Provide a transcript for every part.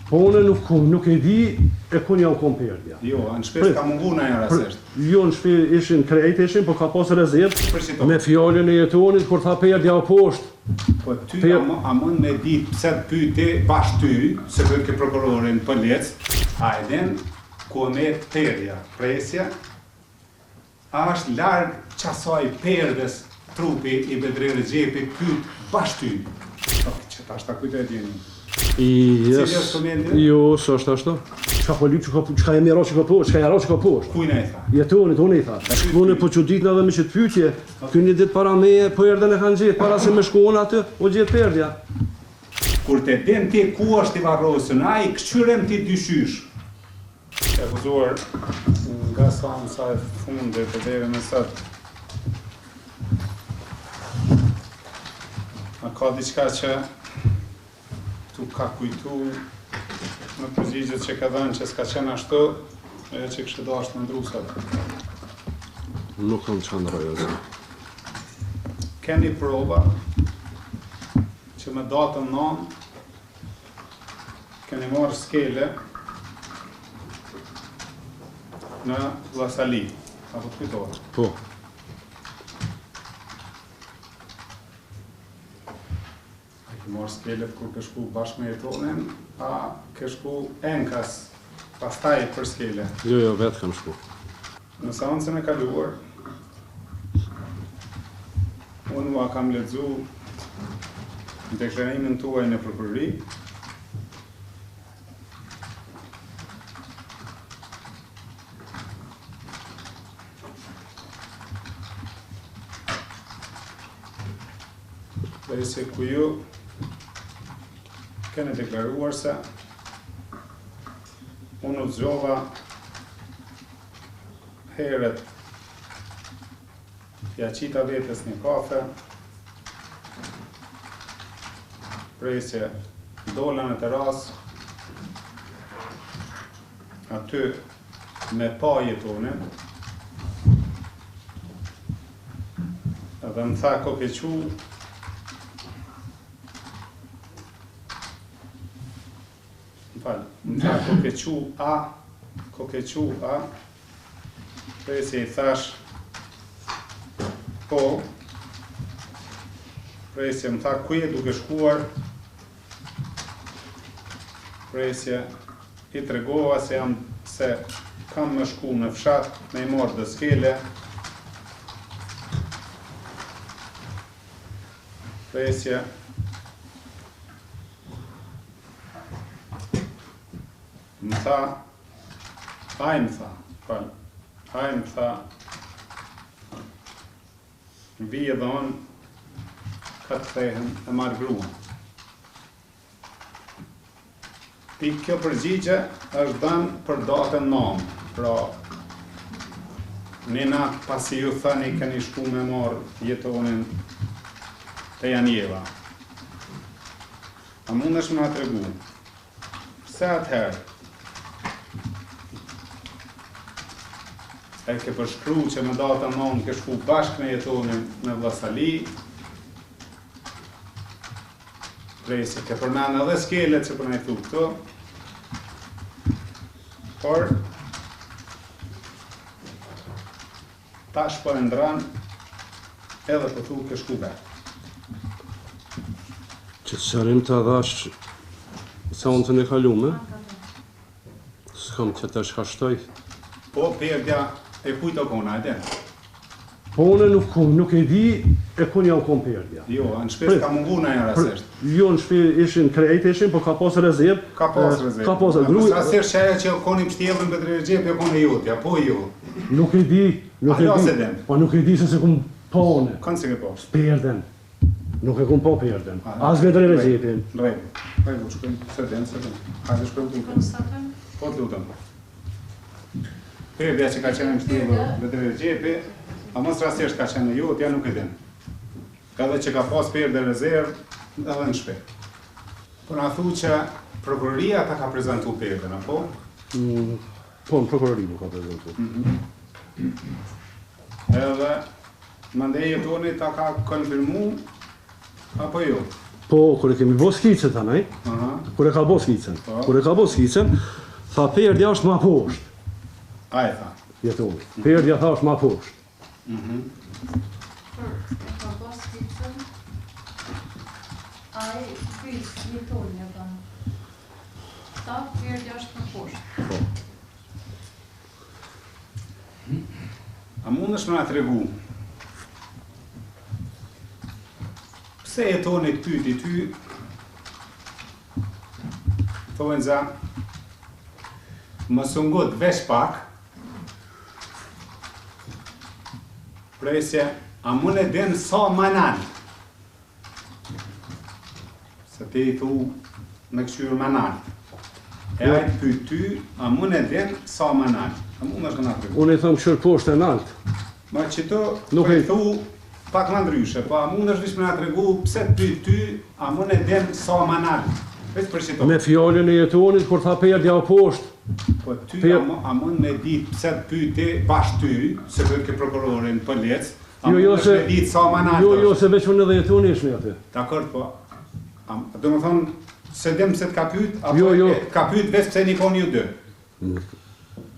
Po unë nuk nuk e di e ku jau kon perdja. Jo, a në shpi s'ka mungu najherë rastësisht? Jo, në shpi ishin krejt ishin, po ka pas rezervë me fjalën e Jetonit kur tha perdja o poshtë. Po ty a, a mund me dit pse të pyti bash ty, se pytke prokurorin polic, a e din ku met perdja, presje, A është larg qasaj perdes trupi i Bedri Rexhepit pyt bash ty. Ok, që tash ta kujtoj djeni. Yes. Cili është komenti? Jo, s'është ashtu. Çka po lyp, çka çka jemi ra çka po, çka ja ra çka poshtë. Kujna i tha? Jetonit, unë i tha. Unë po çuditna edhe me qët pyetje. Ky një ditë para meje, po erdhën e kanë gjetë, para se me shku unë aty, u gjet perdja. Kur te din ti ku është i varrosun ai, kqyrem ti dyqysh. I akuzuar nga seanca e fundit e deri më sot. A ka diçka që t'u ka kujtu në përgjigjet që ka dhënë që s'ka qenë ashtu, e që kishe dashtë me ndru sot? Nuk kam çka ndroj asgjë. Keni prova që me datën 9 Keni marrë skele në Vllasali, apo të kujtohet? Po. A ke marrë skelet kur ke shku bashkë me Jetonin, a ke shku enkas pastaj për skele? Jo, jo, vetë kam shku. Në seancën e kaluar, unë ua kam lexu deklarimin tuaj në prokurori, dhe se ku ju keni deklaruar se unë u zgjova Herët ja qita vetes një kafe, presje dola në terasë, aty me pa Jetonin, edhe më tha ko ke qu, Më fal, më tha ko ke qu a, ko ke qu a, presje i thash, po, presje më tha ku je duke shkuar, presje i tregova se jam se kam me shku në fshat me i marrë do skele, presje, Më tha, ai më tha, fal, ai më tha, vi edhe unë, ka të kthehem e marr gruan. Pi kjo përgjigje është dhënë për datën 9, pra një natë pasi ju thani keni shku me marrë Jetonin te Janjeva. A mundesh me na tregu? Pse atëherë? E ke përshkru që me datën 9 ke shku bashkë me Jetonin në Vllasali, Presje, ke përmend edhe skelet që po na i thu këtu. Por tash po e ndrron edhe po thu ke shku vetë. Qët sqarim ta dhash seancën e kalume, s'kam tjetër çka shtoj. Po, perdja e kujt o kona, e din? Po unë nuk nuk e di e ku jau kon perdja. Jo, a në shpi s'ka mungu najherë rastësisht? Jo, në shpi ishin krejt ishin, po ka pas rezervë. Ka pas rezervë. Ka pas rezervë. Mos rastësisht që ajo që o kon i pshtjellun Bedri Rexhepi o kon e jotja, po jo. Nuk e di, nuk e di. Po nuk e di se s'e kum pa unë. Kanë s'e ke pa? Perden. Nuk e kum pa perden. As Bedri Rexhepin. Në rregull. Në rregull, shkojmë, s'e din, s'e din. Hajde shkojmë tutje. Po të lutem. Perdja që ka qenë e mbështjellur Bedri Rexhepi, a mos rastësisht ka qenë e jotja, nuk e din. Edhe që ka pas perde rezervë edhe në shtëpi. Po na thu që prokuroria ta ka prezantu perden, apo? Mm, po, në prokurori më ka prezantu. Mm -hmm. Edhe, mandej Jetoni ta ka konfirmu, apo jo? Po, kur e kemi bo skicën tani, kur e ka bo skicën, Po. kur e ka bo skicën, tha perdja është ma poshtë. A e tha. Jetoni. Perdja tha është ma poshtë. Kur e ka bo skicën, ai pyet Jetonin e bën. Tha perdja është më poshtë. Po. A mundesh me na tregu? Pse Jetoni të pyti ty? Thojnë za, mos u ngut veç pak, presje, a mund e din sa ma nalt? Se ti i thu me këqyrë ma nalt. E ai të pyet ty, a mund e din sa ma nalt? A mund është me na tregu? Unë i thom kqyr poshtë e nalt. Ma qëto, Nuk po e- i thu pak ma ndryshe, po a mund është veç me na tregu pse të pyet ty, a mund e din sa ma nalt? Veç për qëto. Me fjalën e Jetonit kur tha perdja o poshtë. Po ty Per- a, mu- a mund me dit pse të pyet ti bash ty, se për ke prokurorin polic, a Jo, jo, mund është se me dit sa ma nalt Jo, jo, është? se veç unë edhe Jetoni ishmi aty. Dakor, po. A, do më thonë, se dim pse të ka pyet, apo Jo, jo. e- të ka pyet veç pse një konë ju dy.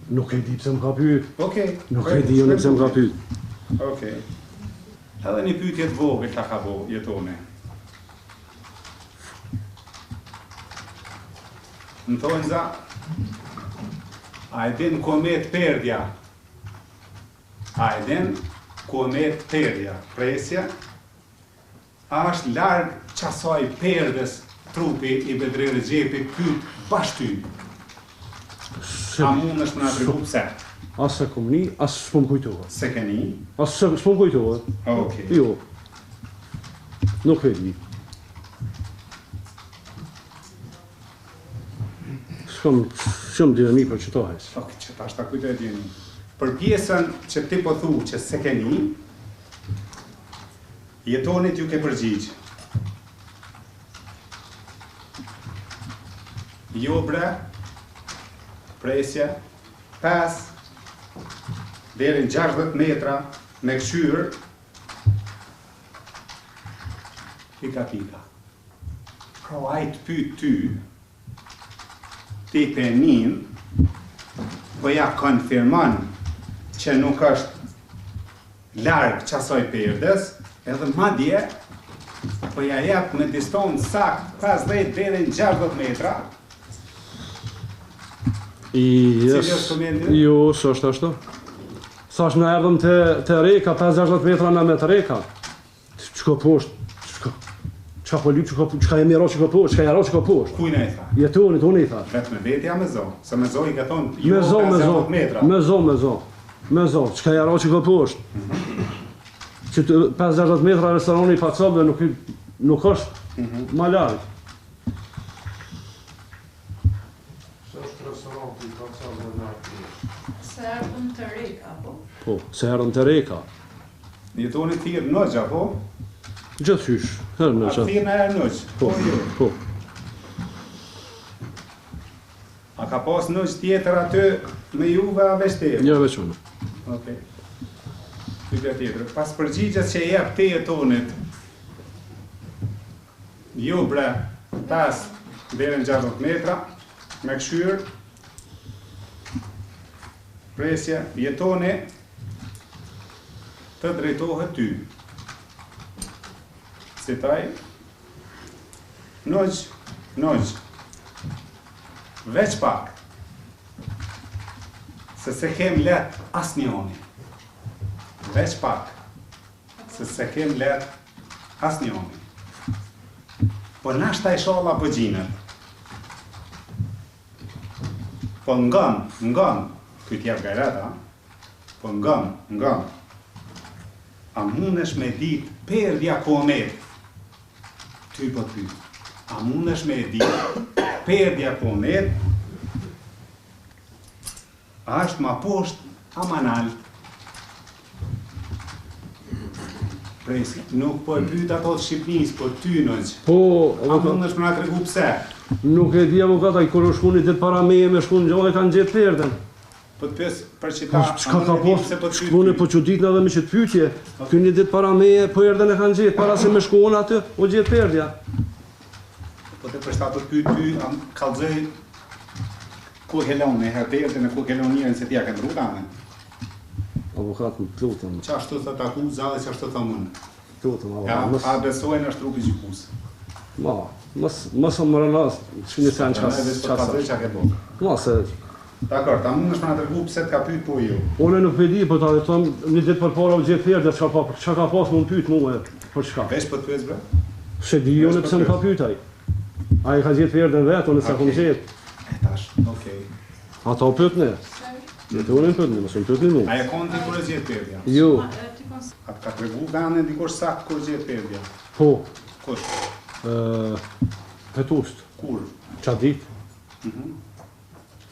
Nuk e di pse më ka pyet. Okej. Nuk e di unë pse më ka pyet. Okej. Edhe një pyetje të vogël ta ka bo Jetoni. Më thonë za, a e din ku met perdja? A e din ku met perdja? Presja? A është larg qasaj perdes trupi i Bedri Rexhepit pyet bash ty? Se, A mund është me na tregu pse? as se kom ni, as s'po më kujtohet. Se keni? As se s'po më kujtohet. Okej. Jo. Nuk e di. S'kam shumë dijeni për qëto hes. Ok, që tash ta kujtoj dijeni. Për pjesën që ti po thu që se keni, Jetonit ju ke përgjigj. Jo bre, presje, 5 deri në 60 metra me kqyr pika pika. Pra ai të pyet ty, ti pe nin, po ja konfirmon që nuk është larg qasaj perdes, edhe madje po ja jep me distancë sakt 50 deri në 60 metra. I, Cili yes. është komenti? Jo, s'është ashtu. Thash na erdhëm te te reka 50-60 metra na me të reka. Çka poshtë? Çka? Çka po lyp, çka çka jemi ro, çka poshtë, çka ja ro, çka poshtë. Kujna i tha? Jetonit unë i thash. Vetë me veti a me zo? Se me zo i ka thonë, jo Me zo, me zo, 50 metra. me zo, me zo, me zo, çka ja ro, çka poshtë. Që të 50-60 metra restorani i Pacovëve nuk i- nuk është ma larg. Se është restoranti i Pacovëve në aty. Se erdhëm të reka, po? Po, se erdhëm te reka. Jetoni thirr në gjë, po? Gjithqysh, herë në A që. thirr në herë në gjë? Po, jo. po. A ka pas në gjë tjetër aty me juve a veç te? Jo veç unë. Okej. Pyetja tjetër. Pas përgjigjes që i jep ti Jetonit, jo bre, 5 deri në 60 metra, me këshyr, presje, Jetoni të drejtohet ty. Citaj, Nogj, nogj, veç pak, se se kem let asnjoni. Veç pak, se se kem let asnjoni. Po nashta ishalla po gjinët. Po ngëm, ngëm, ky t'jep gajret, a? Po ngëm, ngëm. A mundesh me dit perdja ku o met? Ty po ty. A mundesh me dit perdja ku o met? A është ma poshtë, a ma nalt? Presi, nuk po e pyet ato të Shqipërisë, po ty nëq. Po, A mundesh me na tregu pse? nuk e di avokat, ai kur u shku një ditë para meje me shku në gjë e kanë gjetë perden. Po të pyes për që Po ta, çka a ka mund e di pos? pse po të pyet Unë ty? po çuditna edhe me qët pyetje. Ky një ditë para meje po erdhën e kanë gjetë, para se me shku unë aty, u gjet perdja. Po të për shtatë të pyet ty, a më kallzoj ku e ke lënë e herë perden e ku e ke lënë njërin se ti ja ke ndrru emrin. Avokat, më të lutem. Qashtu thot akuza dhe qashtu thom unë. Të lutem, avokat. Ja, a besojnë është trupi gjykues. Ma, mos mos më rëno që një sen çka çka sa. Çka ke bo. Ma se Dakor, ta mundesh me na tregu pse të ka pyet po jo. Unë nuk e di, po ta them një ditë përpara u gjet perde, çka pa, çka ka pas me më pyet mua, për çka? Veç po të pyes bre. S'e di unë pse më ka pyet ai. Ai ka gjet perden vet, unë s'e kam gjet. E tash, okej. Ata u pyetne. Jetonin pyetne, mos më pyetni mua. A je kon ti kur u gjet perdja? Jo. A të ka tregu venin dikush sakt kur u gjet perdja? Po. Kush? Ë, hetuesit. Kur? Qat ditë. Mhm.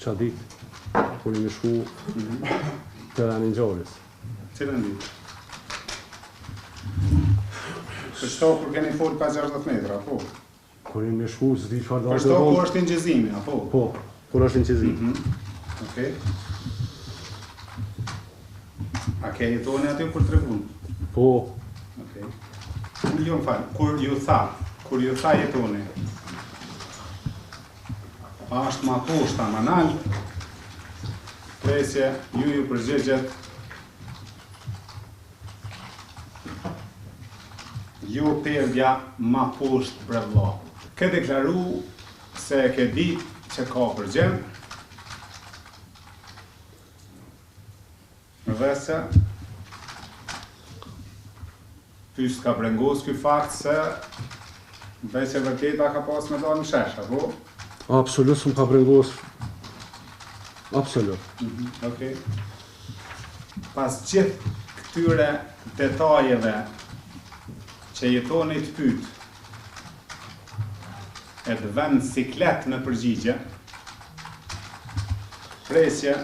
Qat ditë. Kur jemi shku mm -hmm. te veni i ngjarjes. Cilën ditë? Për qëto kur keni folë pa 60 metra, po? Kur jemi shku, s'di çfarë do të thonë. Për kur është incizimi, apo? Po, kur është incizimi. Mm -hmm. Okej. A ke Jetoni aty kur tregun? Po. Okej. Okay. Jo, më fal, kur ju tha, kur ju tha Jetoni, a është ma poshtë, a ma nalt, presje, ju ju përgjigjet, Jo perdja ma poshtë bre vlla. Ke deklaru se e ke dit që ka përgjim dhe se ty s'ka brengos ky fakt se veç e vërteta ka pas me dalë në shesh, apo? Absolut s'më ka brengos. Absolut. Mm -hmm. Okej. Pas gjithë këtyre detajeve që Jetoni të pyet e të ven siklet me përgjigje, presje,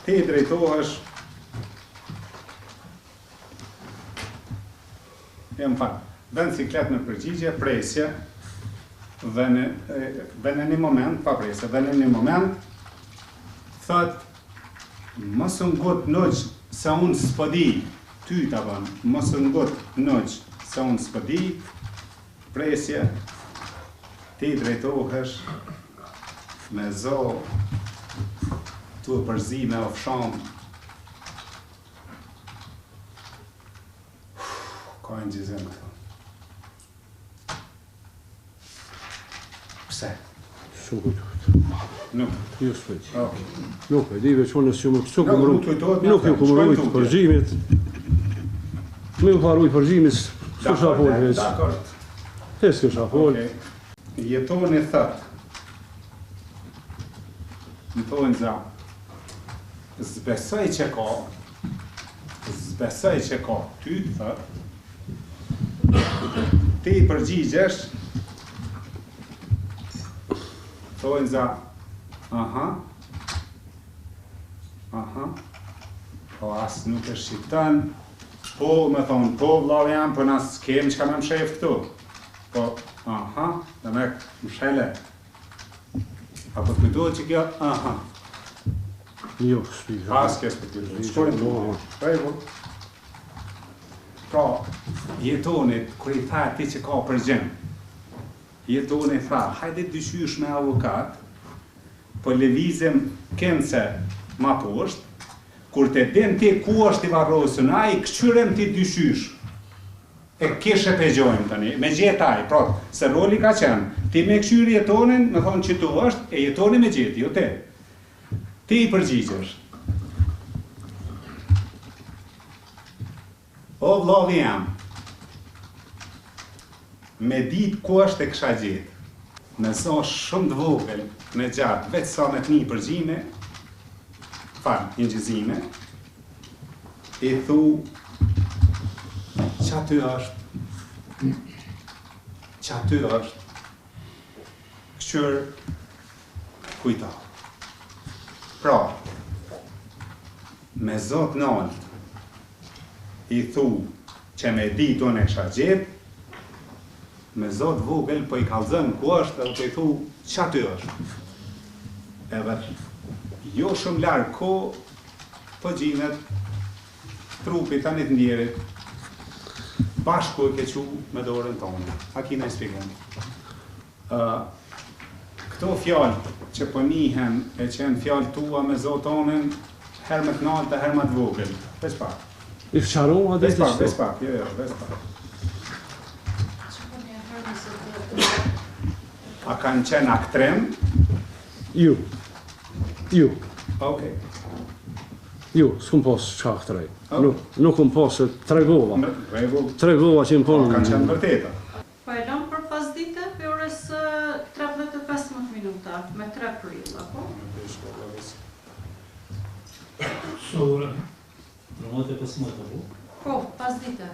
ti i drejtohesh Jo, më fal. Ven siklet me përgjigje, presje, dhe në, dhe në një moment, pa presje, dhe në një moment, thot, mos u ngut Nuq, se unë s'po di, ty ta bën, mos u ngut Nuq, se unë s'po di, presje, ti drejtohesh me zo, tu e përzi me ofshamë, Ka incizim këtu. Pse? S'më kujtohet. Nuk. Jo, s'po di. Okay. Nuk e di, veç unë s'jum s'u kum rujt. Nuk ju kum rujt përgjimit. Me ju pa rujt përgjimit, s'kisha fol veç. Dakord. E s'kisha fol. Okay. Jetoni thot. Më thonë za. S'besoj që ka, s'besoj që ka ty, thot, ti i përgjigjesh, thonë za, aha, aha, po as nuk e shqipton, po me thonë, po vllau jam, po na s'kem çka me mshef këtu, po, aha, dhe me mshele, A po të kujtohet që kjo, aha. Jo, s'pi. As kjo s'po të kujtohet. Shkojmë tu. Rregull. Pra, Jetonit, kur i tha ti që ka përgjim, Jetoni tha, hajde dyqysh me avokat, po lëvizim kinse ma poshtë, kur të din ti ku është i varrosun ai, këqyrem ti dyqysh. E kishe pe gjojmë tani, me gjet ai, pra, se roli ka qenë, ti me kqyr Jetonin, me thonë qitu është, e Jetoni me gjet, jo ti. Ti i përgjigjesh. O vllavi jem, me dit ku është e kisha gjet, me zo shumë të vogël, me gjatë, veç sa me të ni përgjime, fal, incizime, I thu qaty është qaty është kqyr kujto pra me zo t'nalt i thu që me dit unë e kisha gjet me zo t'vogël po i kallzon ku është edhe po i thu qaty është edhe jo shumë larg ku Po gjinet trupi tani të ndjerit bashkë ku e ke çu me dorën tone. A ki naj shpjegim? Ë këto fjalë që po nihen e që janë fjalë tua me zotonin, herë më të nalta, herë më të vogël. Veç pak. I sqarova Veç pak, veç pak, jo, jo, veç pak. Që po një herë me zotonin. A kanë qenë aktrim? Ju. Ju. Okej. Ju, s'kum pas çka aktrej. Oh. Nuk, nuk kum pas se tregova. Në rregull. Tregova që më Po, punë. kanë qenë vërteta. Po e lëmë për pas dite, për orës 13:15 minuta, me 3 prill, apo? Sa ora? 13:15 apo? Po, pas dite.